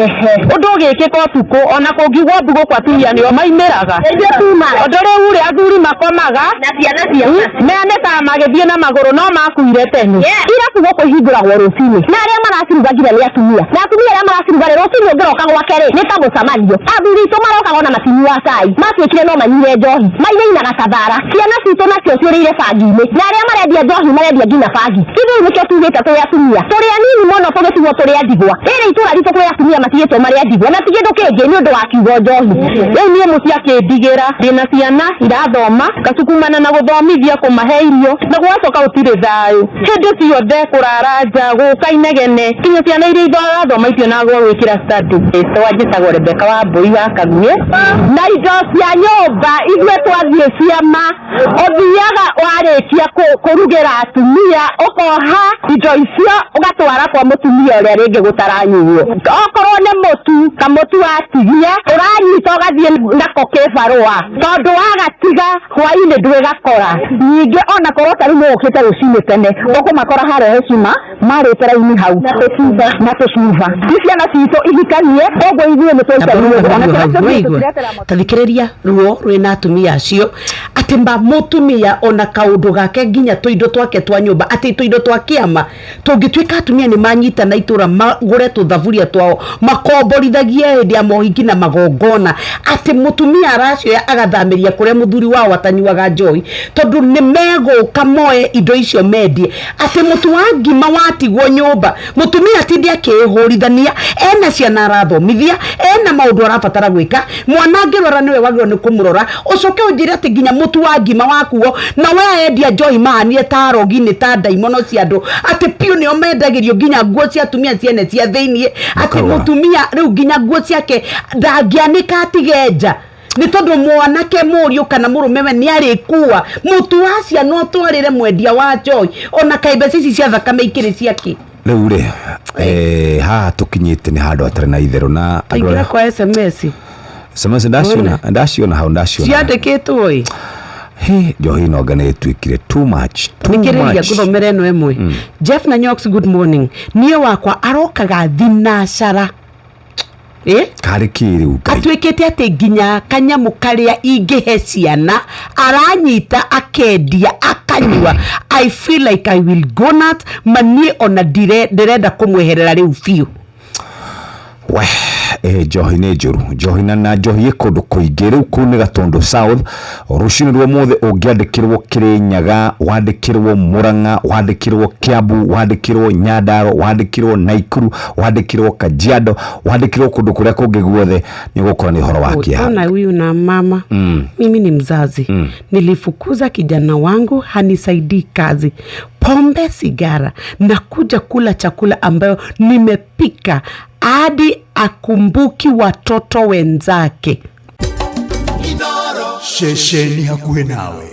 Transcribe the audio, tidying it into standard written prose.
Ũndũ ũgĩkĩka ũtukũ ona kũngiugwo mbu gũkũ atumia nĩo maimĩraga. Ũndũ rĩu rĩ, athuri makomaga meanĩkaga magĩthiĩ na magũrũ no makuire tene. Irabu gũkũ ihingũragwo rũcinĩ na arĩa maraciruga nginya nĩ atumia, na atumia arĩa maraciruga rĩ, rũcinĩ ũngĩroka gwake rĩ, nĩ ta mũcemanio. Athuri aitũ marokaga ona matinyuaga cai, matuĩkire no manyuire njohi, mainainaga ta thara. Ciana citũ nacio ciũrĩire bangi-inĩ, na arĩa marendia njohi marendia nginya bangi. Ithuĩ rĩu nĩkĩo tugĩte tũrĩ atumia tũrĩ anini mũno tũgĩtigwo tũrĩ a ndigwa. Rĩrĩ itũra ritũ kwĩ atumia matigĩtwo marĩ a ndigwa na ti kĩndũ kĩngĩ nĩ ũndũ wa kiugo njohi. Rĩu niĩ mũciĩ akĩndigĩra ndĩna ciana irathoma, ngacukumana na gũthomithia, kũmahe irio na gũgacoka gũtirĩ thayũ. Hĩndĩ ciothe kũrara nja, gũka inegene, nginya ciana iria irathoma na gwa gwĩkĩra study. Rĩtwa njĩtagwo Rebecca Wambui wa Kaguĩ. Na indo cia nyũmba ithuĩ twathiĩ ciama, ũthiaga warĩkia kũrugĩra atumia, ũkoha indo icio ũgatwara kwa mũtumia ũrĩa rĩngĩ gũtaranyuo. Okorwo nĩ mũtu, kamũtu watigia, ũranyita ũgathiĩ nako kĩbarũa, tondũ wagatiga hwainĩ ndwĩgakora. Ningĩ ona korwo ta rĩu mũgũkĩte rũcinĩ tene, ũkũmakora harĩa heshima marĩte raini hau na tũcuba. Ti ciana citũ ihikanie, koguo ithuĩ nĩ twaikarire ona ciana citũ Waigua, tathikĩrĩria ruo rwĩna atumia acio, atĩ ma mũtumia ona kaũndũ gake nginya tũindo twake twa nyũmba, atĩ tũindo twa kĩama tũngĩtuĩka atumia nĩ manyitana itũra magũre tũthaburia twao makomborithagie hĩndĩ ya mohiki na magongona, atĩ mũtumia aracioya agathamĩria kũrĩa mũthuri wao atanyuaga njohi, tondũ nĩ megũka moe indo icio mendie. Atĩ mũtu wa ngima watigwo nyũmba, mũtumia atinde akĩhũrithania, ena ciana arathomithia, ena maũndũ arabatara gwĩka, mwana angĩrwara nĩwe wagĩrĩirwo nĩ kũmũrora, ũcoke ũnjĩre atĩ nginya mũtu wa ngima wakuo na we endia njohi mahanire ta arogi, nĩ ta ndaimono cia andũ, atĩ piũ nĩo mendagĩrio nginya nguo cia atumia ciene cia thĩiniĩ, atĩ Ũkagũra. Mũtumia rĩu nginya nguo ciake ndangĩanĩka atige nja, nĩ tondũ mwanake, mũriũ kana mũrũme we nĩ arĩkua mũtu wa ciana ũtwarĩre mwendia wa njohi. Ona kaĩ mbeca ici cia thakame ikĩrĩ ciake? Rĩu rĩ, haha tũkinyĩte nĩ handũ hatarĩ na itherũ na andũ Aingĩra arĩa kwa SMS. SMS ndaciona, ndaciona hau, ndaciona. Ciandĩkĩtwo ĩ. He, njohi no anga nĩ ĩtuĩkire too much, too Thikĩrĩria. much. Ngũthomere ĩno ĩmwe. Jeff na Nyox, good morning. Niĩ wakwa arokaga thinacara ĩ. Karĩ kĩ rĩu, Ngai? Atuĩkĩte atĩ nginya kanyamũ karĩa ingĩhe ciana aranyita akendia akanyua. I feel like I will go nut maniĩ, ona ndĩrenda kũmweherera rĩu biũ. We, njohi nĩ njũru, njohi na njohi ĩ kũndũ kũingĩ. Rĩu kũu nĩ Gatundu South. Rũcinĩ rwa ũmũthĩ ũngĩandĩkĩrwo Kĩrĩnyaga, wandĩkĩrwo Mũrang'a, wandĩkĩrwo Kiambu, wandĩkĩrwo Nyandarua, wandĩkĩrwo Naikuru, wandĩkĩrwo Kajiado, wandĩkĩrwo kũndũ kũrĩa kũngĩ guothe, nĩ ũgũkora nĩ ũhoro wa kĩeha. Ona huyu na mama, mimi ni mzazi, nilifukuza kijana wangu, hanisaidii kazi, pombe, sigara na kuja kula chakula ambayo nimepika hadi akumbuki watoto wenzake. Ceceni hakuhĩ nawe.